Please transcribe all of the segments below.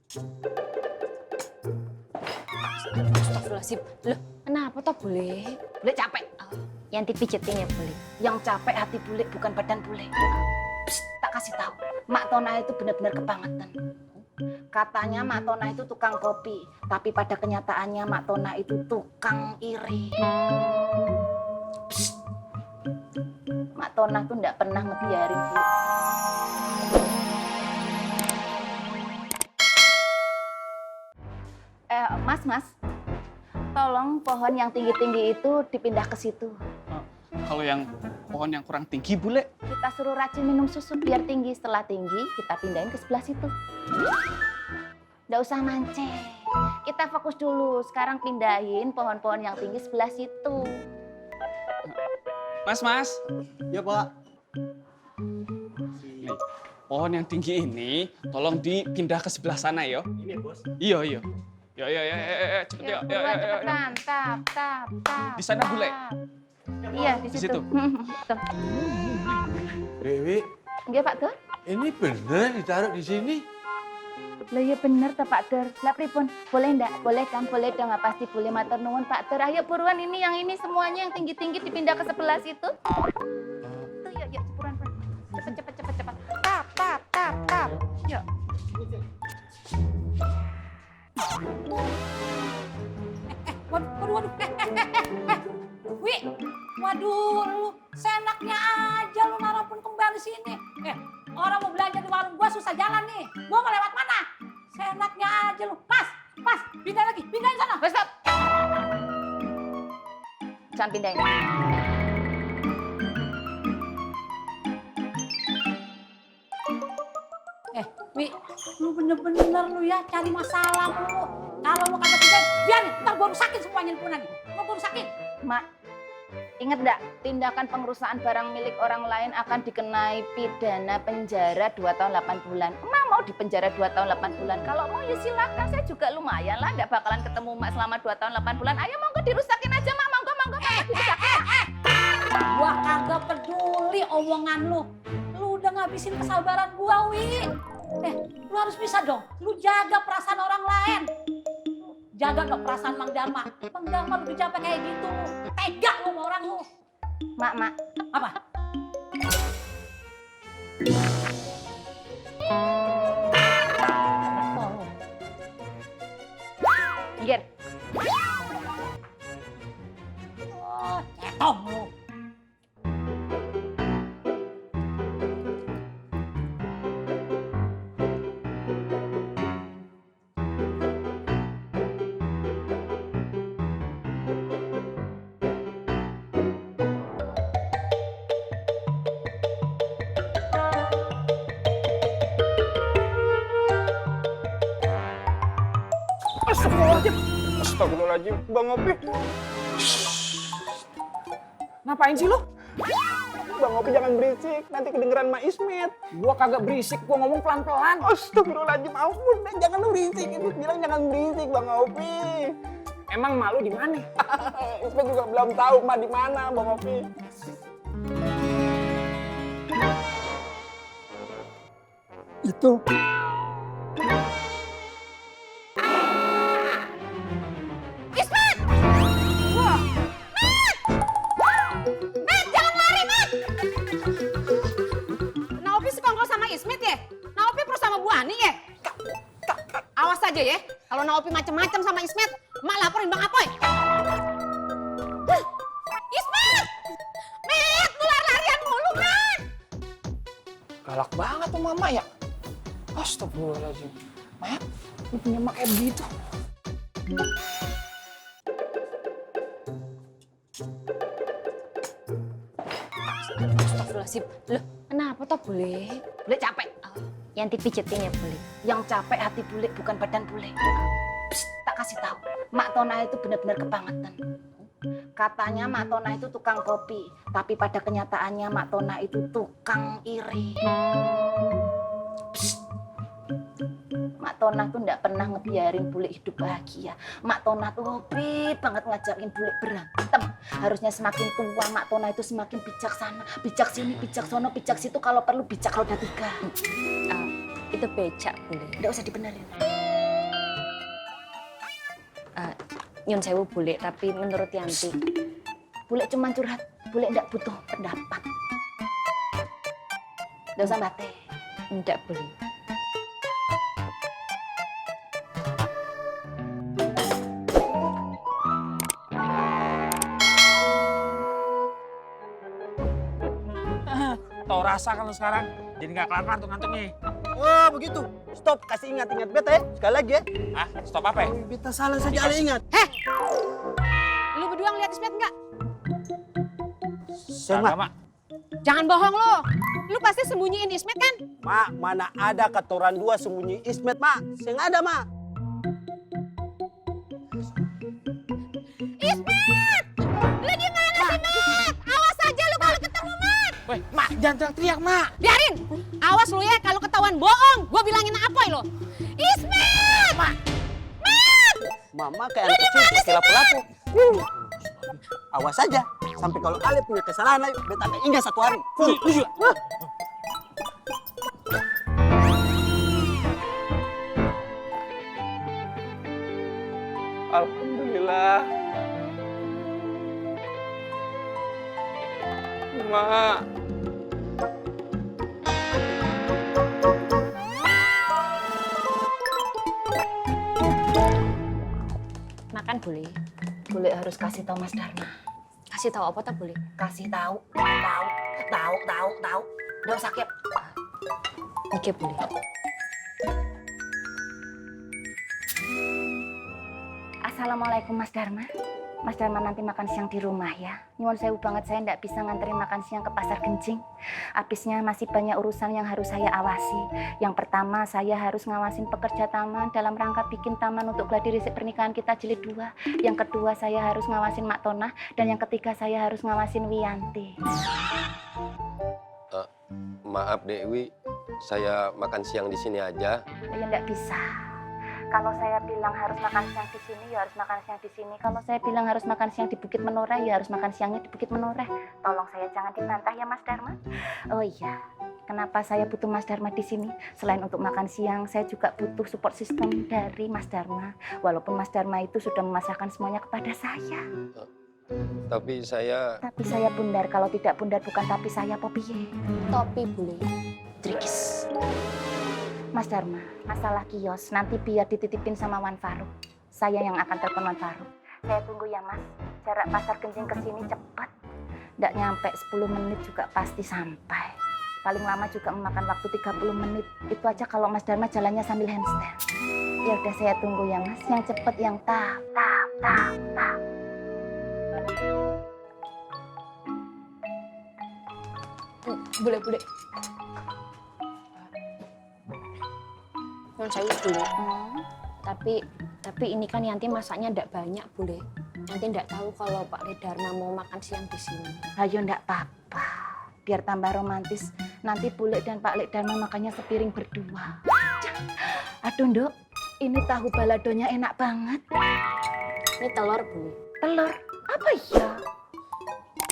Astagfirullahaladzim. Loh, kenapa toh bule? Bule capek. Yang dipijetin ya bule. Yang capek hati bule, bukan badan bule. Psst, tak kasih tahu. Mak Tona itu benar-benar kebangetan. Katanya Mak Tona itu tukang kopi, tapi pada kenyataannya Mak Tona itu tukang iri. Psst. Mak Tona tuh nggak pernah ngebiarin bule. Mas, tolong pohon yang tinggi-tinggi itu dipindah ke situ. Kalau yang pohon yang kurang tinggi, Bule? Kita suruh Racun minum susu biar tinggi. Setelah tinggi, kita pindahin ke sebelah situ. Nggak usah mancing. Kita fokus dulu. Sekarang pindahin pohon-pohon yang tinggi sebelah situ. Mas. Ya, Pak. Nih, pohon yang tinggi ini tolong dipindah ke sebelah sana, yo. Ini, Bos. Iya. Ya, cepet Ya, yuk. buruan, cepetan. Tap. Di sana, Bule? Iya, di Di situ. situ. Tuh. Dewi, Nggih, Pak Dur. ini bener ditaruh di sini? Lah iya bener toh Pak Dur. Lah pripun? Boleh ndak? Boleh kan? Boleh dong. Pasti boleh, matur nuwun Pak Dur. Ayo buruan ini yang ini semuanya yang tinggi-tinggi dipindah ke sebelah situ. Tuh yuk buruan. Cepet. Tap. Yuk. Waduh. Wi, waduh, lu senaknya aja lu naruh pun kembali sini. Orang mau belanja di warung gua susah jalan nih. Gua mau lewat mana? Senaknya aja lu. Pas, pindahin sana. Stop. Jangan pindahin. Wi, lu bener-bener lu ya cari masalah lu. Kalau lu kagak pindahin, biarin, ntar gua rusakin semuanya limpunan nih. Gua rusakin. Mak, ingat nggak? Tindakan pengerusakan barang milik orang lain akan dikenai pidana penjara 2 tahun 8 bulan. Emak mau di penjara 2 tahun 8 bulan. Kalau mau ya silakan, saya juga lumayan lah. Nggak bakalan ketemu Mak selama 2 tahun 8 bulan. Ayo monggo dirusakin aja Mak, monggo dirusakin. Gua kagak peduli omongan lu. Lu udah ngabisin kesabaran gua, Wi. Lu harus bisa dong. Lu jaga perasaan orang lain. Jaga dong perasaan Mang Dharma. Mang Dharma lebih capek kayak gitu. Tega lu sama orang lu. Mak. Apa? Minggir. Oh, cetong lu. Astagfirullahaladzim, Bang Opi. Ngapain sih lu? Bang Opi jangan berisik, nanti kedengeran Mak Ismet. Gua kagak berisik, gua ngomong pelan-pelan. Astagfirullahaladzim, ampun, jangan lu berisik. Ismet bilang jangan berisik, Bang Opi. Emang malu di mana? Ismet juga belum tahu Mak di mana, Bang Opi. Itu. Naopi sekongkol sama Ismet ya? Naopi perlu sama Bu Ani ya? Awas aja ya, kalau Naopi macem-macem sama Ismet, mak laporin Bang Apoy. Hah, Ismet! Met, lu lari-larian mulu, Met! Galak banget tuh mama ya. Astagfirullahaladzim. Mat, lu punya mak kayak begitu. Astagfirullahaladzim. Loh, kenapa toh bule? Bule capek. Yang dipijetin ya bule. Yang capek hati bule, bukan badan bule. Psst, tak kasih tahu. Mak Tona itu benar-benar kebangetan. Katanya Mak Tona itu tukang kopi, tapi pada kenyataannya Mak Tona itu tukang iri. Psst. Mak Tona tuh nggak pernah ngebiarin bule hidup bahagia. Mak Tona tuh hobi banget ngajakin bule berantem. Harusnya semakin tua Mak Tona itu semakin bijaksana. Bijak sini, bijak sono, bijak situ. Kalau perlu bijak roda 3. Itu becak bule. Nggak usah dibenerin. Nyun sewu bule, tapi menurut Yanti, bule cuma curhat, bule ndak butuh pendapat. Ndak usah bate. Ndak bule. Tahu rasa kalau sekarang jadi nggak kelar tuh ngantuknya. Oh begitu. Stop, kasih ingat beta ya. Sekali lagi ya. Ah, stop apa ya? Beta salah saja, ale ingat. Lu berdua ngeliat Ismet nggak? Sama. Mak. Jangan bohong lu. Lu pasti sembunyiin Ismet kan? Mak, mana ada katoran dua sembunyi Ismet, Mak. Seng ada, Mak. Ismet! Lu di mana sih, Mat? Awas aja lu kalau ketemu, Mat. Weh, Mak, jangan teriak-teriak, Mak. Biarin. Awas lu ya kalau ketahuan bohong. Gua bilangin Apoy lo. Ismet! Mak. Mat! Mama kayak anak kecil pakai lapu-lapu. Awas saja. Sampai kalau ale punya kesalahan, ayo beta akan ingat satu hari. Alhamdulillah. Mak. Makan boleh. Boleh harus kasih tahu Mas Dharma. Kasih tahu apa tak boleh? Kasih tahu. Ndak usah kep. Oke boleh. Assalamualaikum Mas Dharma. Mas Dharma nanti makan siang di rumah ya. Nyuwun sewu banget saya ndak bisa nganterin makan siang ke Pasar Genjing. Habisnya masih banyak urusan yang harus saya awasi. Yang pertama saya harus ngawasin pekerja taman dalam rangka bikin taman untuk gladi risik pernikahan kita jilid 2. Yang kedua saya harus ngawasin Mak Tonah. Dan yang ketiga saya harus ngawasin Wiyanti. Maaf Dewi, saya makan siang di sini aja. Ya ndak bisa. Kalau saya bilang harus makan siang di sini, ya harus makan siang di sini. Kalau saya bilang harus makan siang di Bukit Menoreh, ya harus makan siangnya di Bukit Menoreh. Tolong saya jangan dibantah ya Mas Dharma. Oh iya, kenapa saya butuh Mas Dharma di sini? Selain untuk makan siang, saya juga butuh support system dari Mas Dharma. Walaupun Mas Dharma itu sudah memasrahkan semuanya kepada saya. Tapi saya Bundar, kalau tidak Bundar bukan tapi saya Popiye. Topi boleh. Trikis. Mas Dharma, masalah kios nanti biar dititipin sama Wan Faruk. Saya yang akan telepon Wan Faruk. Saya tunggu ya Mas. Jarak Pasar Genjing ke sini cepat. Nggak nyampe 10 menit juga pasti sampai. Paling lama juga memakan waktu 30 menit. Itu aja kalau Mas Dharma jalannya sambil handstand. Ya udah saya tunggu ya Mas. Yang cepet yang tap. Boleh. Yang saya dulu. Tapi ini kan Yanti masaknya ndak banyak, boleh. Yanti ndak tahu kalau Pak Le Dharma mau makan siang di sini. Ayo ndak apa-apa. Biar tambah romantis. Nanti Bule dan Pak Le Dharma makannya sepiring berdua. Aduh, Nduk. Ini tahu baladonya enak banget. Ini telur, Bule. Telur? Apa ya?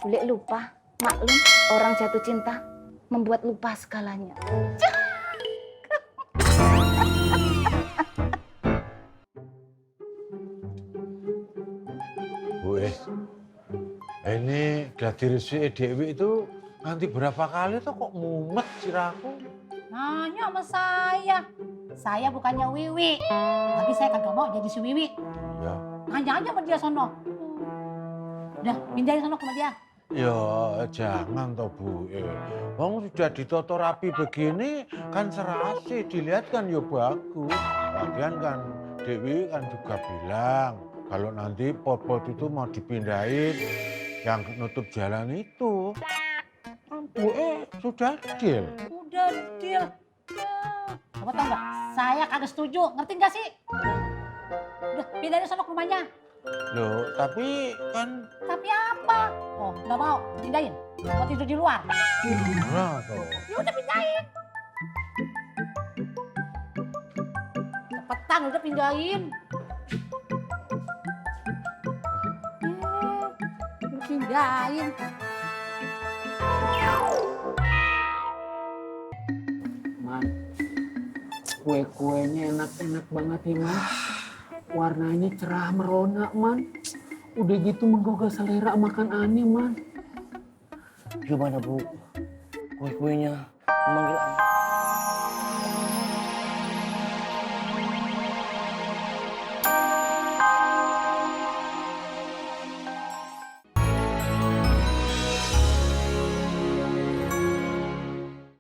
Bule lupa. Maklum, orang jatuh cinta membuat lupa segalanya. Bu, ini gladi risik Dewi itu nanti berapa kali tuh kok mumet siraku? Nanya sama saya. Saya bukannya Wiwi. Tapi saya kagak mau jadi si Wiwi. Ya. Nanya aja sama dia sono. Udah, pindahin sono sama dia. Ya jangan toh Bu. Wong sudah ditoto rapi begini kan serasi, dilihat kan ya bagus. Lagian kan Dewi kan juga bilang kalau nanti pot-pot itu mau dipindahin yang nutup jalan itu. Bu sudah deal. Udah deal. Kamu tau nggak? Saya kagak setuju. Ngerti nggak sih? Udah, pindahin sono ke rumahnya. Loh, tapi kan Tapi apa? Oh, nggak mau. Pindahin. Mau tidur di luar. gimana toh? Ya udah pindahin. Cepetan udah pindahin. Udah pindahin. Man, kue-kuenya enak-enak banget nih, Man. warnanya cerah merona, Man. Udah gitu menggugah selera makan aneh, Man. Gimana, Bu? Kue-kuenya memanggil aneh.